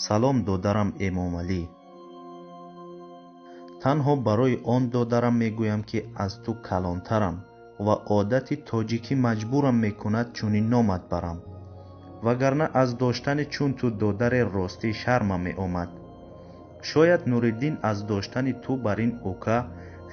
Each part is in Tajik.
Салом, додарам Эмомалӣ. Танҳо барои он додарам мегӯям, ки аз ту калонтарам ва одати тоҷикӣ маҷбурам мекунад чунин номат барам. Вагарна аз доштани чун ту додаре ростӣ шармам меомад. Шояд Нуриддин аз доштани ту бар ин ука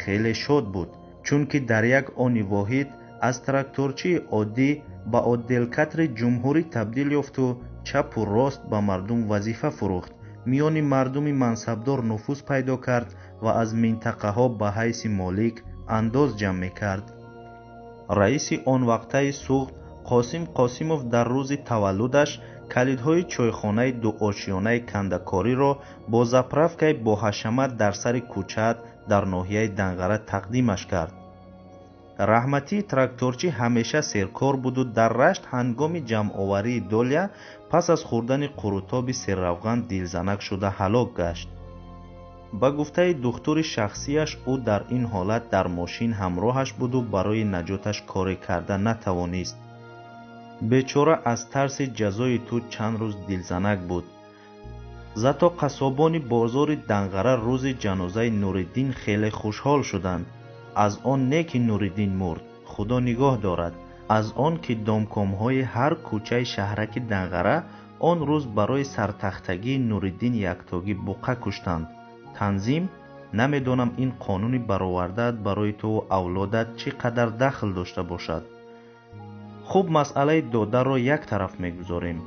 хеле шод буд, чунки дар як они воҳид аз тракторчии оддӣ ба отделкатри ҷумҳурӣ табдил ёфту чапу рост ба мардум вазифа фурӯхт, миёни мардуми мансабдор нуфуз пайдо кард ва аз минтақаҳо ба ҳайси молик андоз ҷамъ мекард. Раиси он вақтаи Суғд Қосим Қосимов дар рӯзи таваллудаш калидҳои чойхонаи дуошёнаи кандакориро бо заправкаи боҳашамат дар сари кӯчаат дар ноҳияи Данғара тақдимаш кард. Раҳматии тракторчӣ ҳамеша серкор буду дар Рашт ҳангоми ҷамъоварии долия пас аз хӯрдани қурутоби серравған дилзанак шуда ҳалок гашт. Ба гуфтаи духтури шахсияш, ӯ дар ин ҳолат дар мошин ҳамроҳаш буду барои наҷоташ коре карда натавонист. Бечора аз тарси ҷазои ту чанд рӯз дилзанак буд. Зато қассобони бозори Данғара рӯзи ҷанозаи Нуриддин хеле хушҳол шуданд. Аз он не ки Нуриддин мурд, Худо нигоҳ дорад, аз он ки домкомҳои ҳар кӯчаи шаҳраки Данғара он рӯз барои сартахтагии Нуриддин яктогӣ буққа куштанд. Танзим, намедонам ин қонуни баровардаат барои туву авлодат чӣ қадар дахл дошта бошад. Хуб, масъалаи додарро як тараф мегузорем.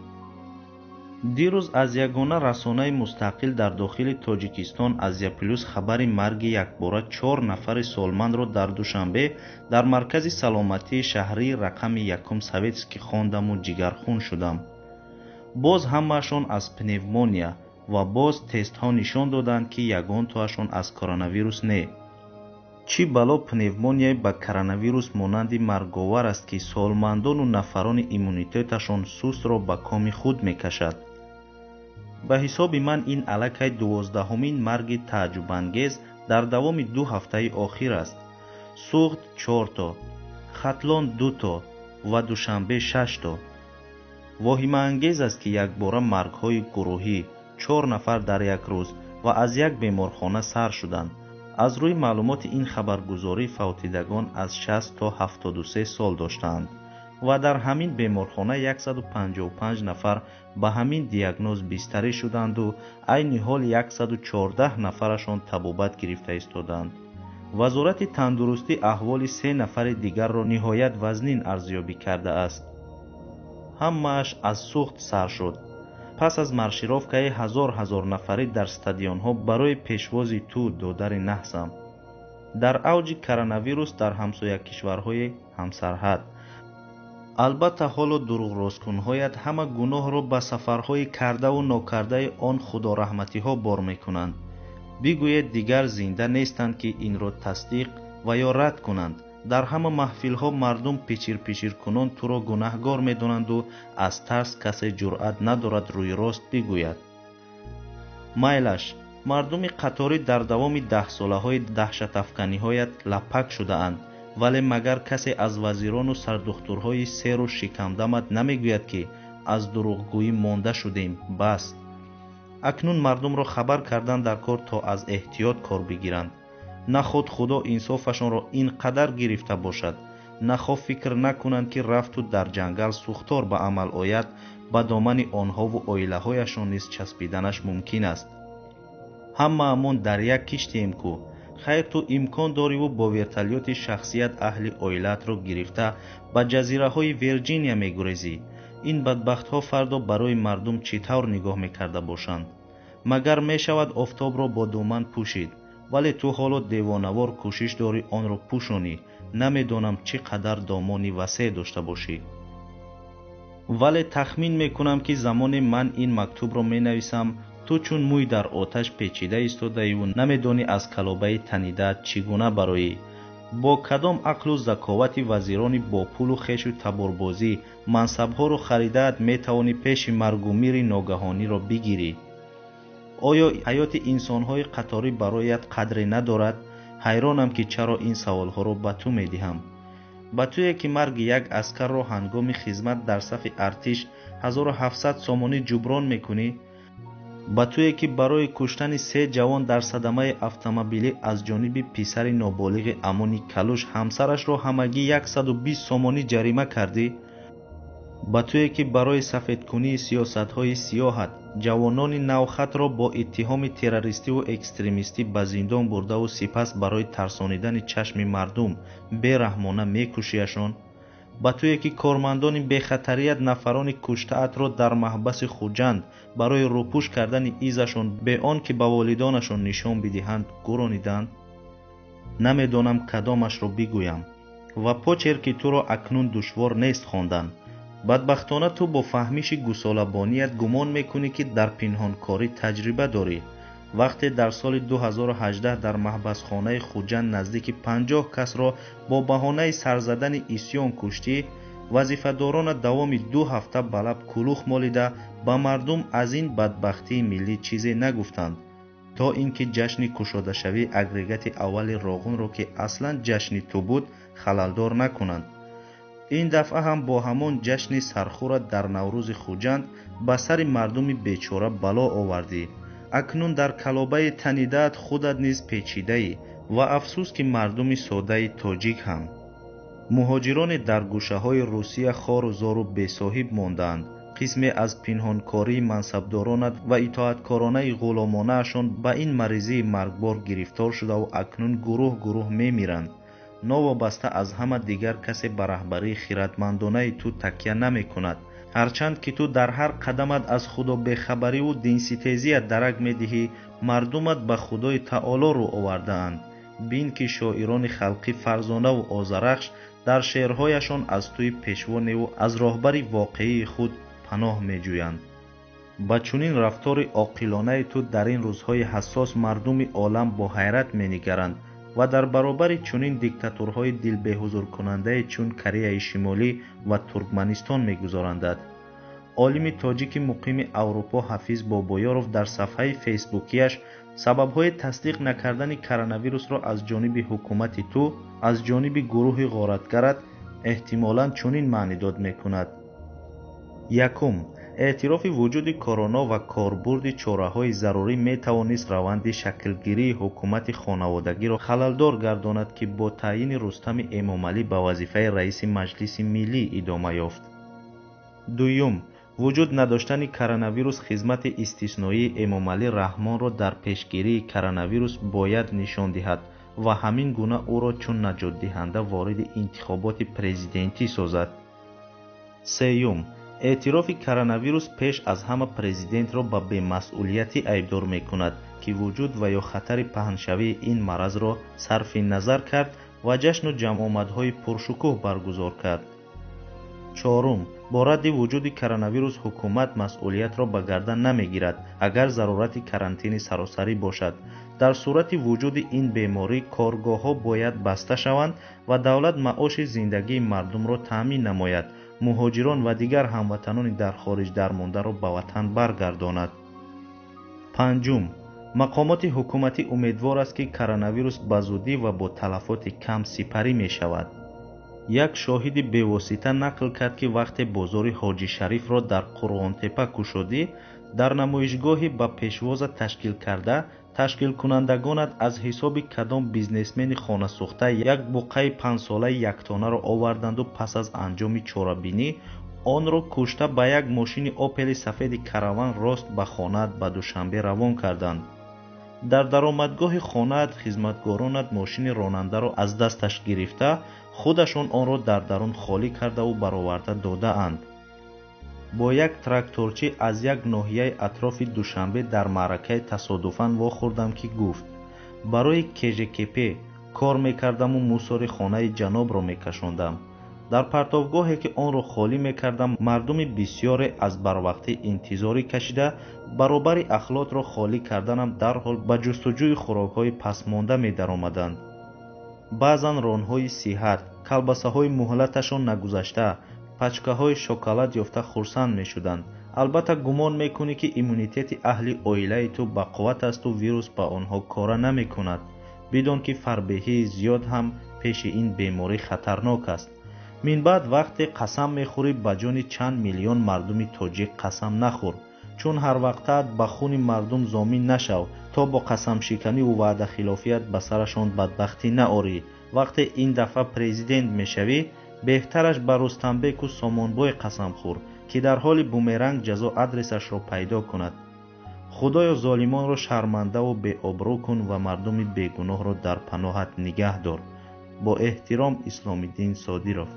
Дирӯз аз ягона расонаи мустақил дар дохили Тоҷикистон Азия Плюс хабари марги якбора 4 нафари солмандро дар Душанбе дар маркази саломатии шаҳрии рақами якум Советский хондаму ҷигархун шудам. Боз ҳамаашон аз пневмония ва боз тестҳо нишон доданд, ки ягонтоашон аз коронавирус не. Чӣ бало пневмонияи ба коронавирус монанди марговар аст, ки солмандону нафарони иммунитеташон сустро ба коми худ мекашад. Ба ҳисоби ман ин аллакай 12-ҳумин марги тааҷҷубангез дар давоми 2 ҳафтаи охир аст. Суғд 4 то, Хатлон 2 то ва Душанбе 6 то. Воҳимаангез аст, ки якбора маргҳои гурӯҳӣ, 4 нафар дар як рӯз ва аз як беморхона сар шуданд. Аз рӯи маълумоти ин хабаргузорӣ, фавтидагон аз 60 то 73 сол доштаанд ва дар ҳамин беморхона 155 нафар ба ҳамин диагноз бистарӣ шуданду айни ҳол 114 нафарашон табобат гирифта истодаанд. Вазорати тандурустӣ аҳволи се нафари дигарро ниҳоят вазнин арзёбӣ кардааст. Ҳамааш аз Суғд сар шуд. Пас аз маршировкаи ҳазор ҳазор нафарӣ дар стадионҳо барои пешвози ту, додари наҳсам, дар авҷи коронавирус дар ҳамсоякишварҳои ҳамсарҳад. Албатта, ҳоло дурӯғросткунҳоят ҳама гуноҳро ба сафарҳои кардаву нокардаи он худораҳматиҳо бор мекунанд. Бигӯед, дигар зинда нестанд, ки инро тасдиқ ва ё рад кунанд. Дар ҳама маҳфилҳо мардум пичирпичиркунон туро гунаҳгор медонанду аз тарс касе ҷуръат надорад рӯйрост бигӯяд. Майлаш, мардуми қаторӣ дар давоми даҳсолаҳои даҳшатафканиҳоят лаппак шудаанд, вале магар касе аз вазирону сардухтурҳои серу шикамдамат намегӯяд, ки аз дурӯғгӯӣ монда шудем, бас. Акнун мардумро хабар кардан дар кор, то аз эҳтиёт кор бигиранд. Наход Худо инсофашонро ин қадар гирифта бошад, нахо фикр накунанд, ки рафту дар ҷангал сӯхтор ба амал ояд, ба домани онҳову оилаҳояшон низ часпиданаш мумкин аст. Ҳамаамон дар як киштием ку. Хайр, ту имкон дориву бо вертолёти шахсият аҳли оилаатро гирифта ба ҷазираҳои Вирҷиния мегурезӣ. Ин бадбахтҳо фардо барои мардум чӣ тавр нигоҳ мекарда бошанд? Магар мешавад офтобро бо доман пӯшид? Вале ту ҳоло девонавор кӯшиш дорӣ онро пӯшонӣ. Намедонам, чӣ қадар домони васеъ дошта бошӣ, вале тахмин мекунам, ки замоне ман ин мактубро менависам, ту чун мӯй дар оташ печида истодаиву намедонӣ аз калобаи танидаат чӣ гуна бароӣ. Бо кадом ақлу заковати вазирони бо пулу хешу таборбозӣ мансабҳоро харидаат метавонӣ пеши маргу мири ногаҳониро бигирӣ? Оё ҳаёти инсонҳои қаторӣ бароят қадре надорад? Ҳайронам, ки чаро ин саволҳоро ба ту медиҳам, ба туе ки марги як аскарро ҳангоми хизмат дар сафи артиш 1700 сомонӣ ҷуброн мекунӣ. Ба туе ки барои куштани се ҷавон дар садамаи автомобилӣ аз ҷониби писари ноболиғи Амони Калуш ҳамсарашро ҳамагӣ 120 сомонӣ ҷарима кардӣ? Ба туе ки барои сафедкунии сиёсатҳои сиёҳат ҷавонони навхатро бо иттиҳоми террористиву экстремистӣ ба зиндон бурдаву сипас барои тарсонидани чашми мардум бераҳмона мекушиашон? Ба туе ки кормандони бехатарият нафарони куштаатро дар маҳбаси Хуҷанд барои рӯпӯш кардани изашон бе он ки ба волидонашон нишон бидиҳанд гурониданд? Намедонам кадомашро бигӯям ва почерки туро акнун душвор нест хондан. Бадбахтона ту бо фаҳмиши гусолабоният гумон мекунӣ, ки дар пинҳонкорӣ таҷриба дорӣ. Вақте дар соли 2018 дар маҳбасхонаи Хуҷанд наздики 50 касро бо баҳонаи сарзадани исьён куштӣ, вазифадоронат давоми 2 ҳафта ба лаб кулух молида ба мардум аз ин бадбахтии миллӣ чизе нагуфтанд, то ин ки ҷашни кушодашавии агрегати аввали Роғунро, ки аслан ҷашни ту буд, халалдор накунанд. Ин дафъа ҳам бо ҳамон ҷашни сархӯрат дар Наврӯзи Хуҷанд ба сари мардуми бечора бало овардӣ. Акнун дар калобаи танидаат худат низ печидаӣ ва афсӯс, ки мардуми содаи тоҷик ҳам. Муҳоҷироне дар гӯшаҳои Русия хору зору бесоҳиб мондаанд. Қисме аз пинҳонкории мансабдоронат ва итоаткоронаи ғуломонаашон ба ин маризии маргбор гирифтор шудаву акнун гурӯҳ гурӯҳ мемиранд. Новобаста аз ҳама дигар касе ба раҳбарии хиратмандонаи ту такя намекунад. Ҳарчанд ки ту дар ҳар қадамат аз худобехабариву динситезият дарак медиҳӣ, мардумат ба Худои Таоло рӯ овардаанд. Бин ки шоирони халқӣ Фарзонаву Озарахш дар шеърҳояшон аз туи пешвоневу аз роҳбари воқеии худ паноҳ меҷӯянд. Ба чунин рафтори оқилонаи ту дар ин рӯзҳои ҳассос мардуми олам бо ҳайрат менигаранд ва дар баробари чунин диктатурҳои дилбеҳузуркунандае чун Кореяи Шимолӣ ва Туркманистон мегузорандад. Олими тоҷики муқими Аврупо Ҳафиз Бобоёров дар сафҳаи фейсбукияш сабабҳои тасдиқ накардани коронавирусро аз ҷониби ҳукумати ту, аз ҷониби гурӯҳи ғоратгарат эҳтимолан чунин маънидод мекунад. Якум, эътирофи вуҷуди корона ва корбурди чораҳои зарурӣ метавонист раванди шаклгирии ҳукумати хонаводагиро халалдор гардонад, ки бо таъйини Рустами Эмомалӣ ба вазифаи раиси Маҷлиси Миллӣ идома ёфт. Дуюм, вуҷуд надоштани коронавирус хизмати истисноии Эмомалӣ Раҳмонро дар пешгирии коронавирус бояд нишон диҳад ва ҳамин гуна ӯро чун наҷотдиҳанда вориди интихоботи президентӣ созад. Сеюм, эътирофи коронавирус пеш аз ҳама президентро ба бемасъулиятӣ айбдор мекунад, ки вуҷуд ва ё хатари паҳншавии ин маразро сарфи назар кард ва ҷашну ҷамъомадҳои пуршукӯҳ баргузор кард. Чорум, бо радди вуҷуди коронавирус ҳукумат масъулиятро ба гардан намегирад, агар зарурати карантини саросарӣ бошад. Дар сурати вуҷуди ин беморӣ коргоҳҳо бояд баста шаванд ва давлат маоши зиндагии мардумро таъмин намояд, муҳоҷирон ва дигар ҳамватанони дар хориҷ дармондаро ба ватан баргардонад. Панҷум, мақомоти ҳукуматӣ умедвор аст, ки коронавирус ба зудӣ ва бо талафоти кам сипарӣ мешавад. Як шоҳиди бевосита нақл кард, ки вақте бозори Ҳоҷи Шарифро дар Қурғонтеппа кушодӣ, дар намоишгоҳи ба пешвоза ташкил карда, ташкилкунандагонат аз ҳисоби кадом бизнесмени хонасӯхта як буққаи панҷсолаи яктонаро оварданду пас аз анҷоми чорабинӣ онро кушта ба як мошини Опели сафеди караван рост ба хонаат ба Душанбе равон карданд. Дар даромадгоҳи хонаат хизматгоронат мошини ронандаро аз дасташ гирифта, худашон онро дар дарун холӣ кардаву бароварда додаанд. Бо як тракторчӣ аз як ноҳияи атрофи Душанбе дар маъракаи тасодуфан вохӯрдам, ки гуфт: барои КЖКП кор мекардаму мусори хонаи ҷанобро мекашондам. Дар партовгоҳе ки онро холӣ мекардам, мардуми бисёре аз барвақтӣ интизорӣ кашида, баробари ахлотро холӣ карданам дарҳол ба ҷустуҷӯи хӯрокҳои пасмонда медаромаданд. Баъзан ронҳои сиҳат, калбасаҳои муҳлаташон нагузашта, пачкаҳои шоколад ёфта хурсанд мешуданд. Албатта гумон мекунӣ, ки иммунитети аҳли оилаи ту бақувват асту вирус ба онҳо кора намекунад. Бидон, ки фарбеҳии зиёд ҳам пеши ин беморӣ хатарнок аст. Минбаъд вақте қасам мехӯрӣ, ба ҷони чанд миллион мардуми тоҷик қасам нахӯр. Чун ҳар вақтаат ба хуни мардум зомин нашав, то бо қасамшиканиву ваъдахилофият ба сарашон бадбахтӣ наорӣ. Вақте ин дафъа президент мешавӣ, беҳтараш ба Рустамбеку Сомонбой қасам хӯр, ки дар ҳоли бумеранг ҷазо адресашро пайдо кунад. Худоё, золимонро шармандаву беобрӯ кун ва мардуми бегуноҳро дар паноҳат нигаҳ дор. Бо эҳтиром, Исломиддин Содиров.